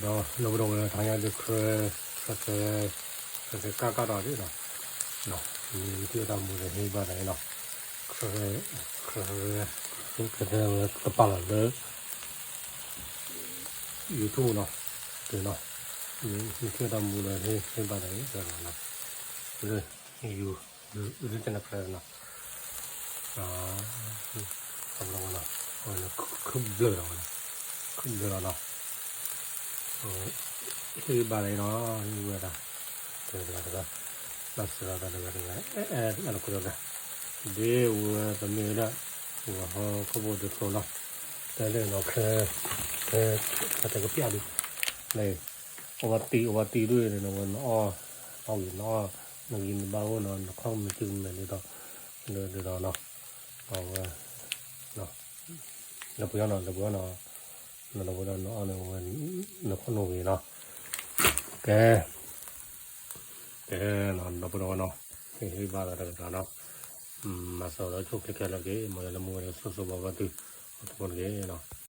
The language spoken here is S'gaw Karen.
ဒီးလၢပဒီပုၢ်ဝဲၢ်တဟါညါဒုး ခရၢ ခရၢ ခရၢကၣ်ကၣ်ဒီးဒ်နီၤ, မ့ၢ်ထံၣ်တၢ်မူဒီးဟ့ၣ်ဘၣ်တၢ်အံၤနီၤ, ခရၢ ခရၢ ခရၢ တပာ်လီၤလၢ YouTube နီၤ, နီၤ, မ့ၢ်ထံၣ်တၢ်မူဒီးဟ့ၣ်ဘၣ်တၢ်အံၤ လၢ YouTube တနခရၢနီၤ, နီၤ, ခုၣ်ဘျၢလီၤဝဲနီၤ, ခုၣ်ဘျၢလီၤနီၤ, ဟ့ၣ်ဘၣ်လီၤနီၤ, ဟ့ၣ်ဝဲဒၣ်, တဂၤတဂၤ, ဘၣ်စၢၤလီၤတဂၤတဂၤ, အဲ အဲ အဲ လီၤကဒီးဒၣ်, ဒ်ဝဲပမ့ၢ်ဝဲဒၣ်, ဝဲဟီခိၣ်ဖိတဖျိနီၤ, တဲလၢနီၤ ခဲ ခဲ ခဲတကပျၢ်ဒုး, န့ၣ် အဝဲတံၢ် အဝဲတံၢ်ဒုးန့ၣ် နဝဲနအီၣ်, အီၣ်ဂ့ၤနအီၣ်, နဂံၢ်နဘါအိၣ်နီၤ နခီၣ်မ့ၢ်စုမဲာ်ဒ်သိး, ဒ်သိးနီၤ, အဝဲ လၢပှဲၤနီၤ လၢပှဲၤနီၤ, နလၢပှဲၤဒီးနအီၣ်န့ၣ်ဝဲ နခီၣ်နီၣ်ဂ့ၤနီၤ, ကဲ ကဲ ဒီပုၢ်ဒီဝဲၢ်နီၤ, ဟ့ၣ်ဟ့ၣ်ဘၣ်သးတကတီၢ်နီၤ, မၤစၢၤဒီးဆိၣ်ချ့ခဲလၢာ်တက့ၢ်, မ်ယွၤလၢမူဝဲဒီးဆိၣ်ဂ့ၤဘၣ်ဘၣ်သု အသကိးတက့ၢ်နီၤ.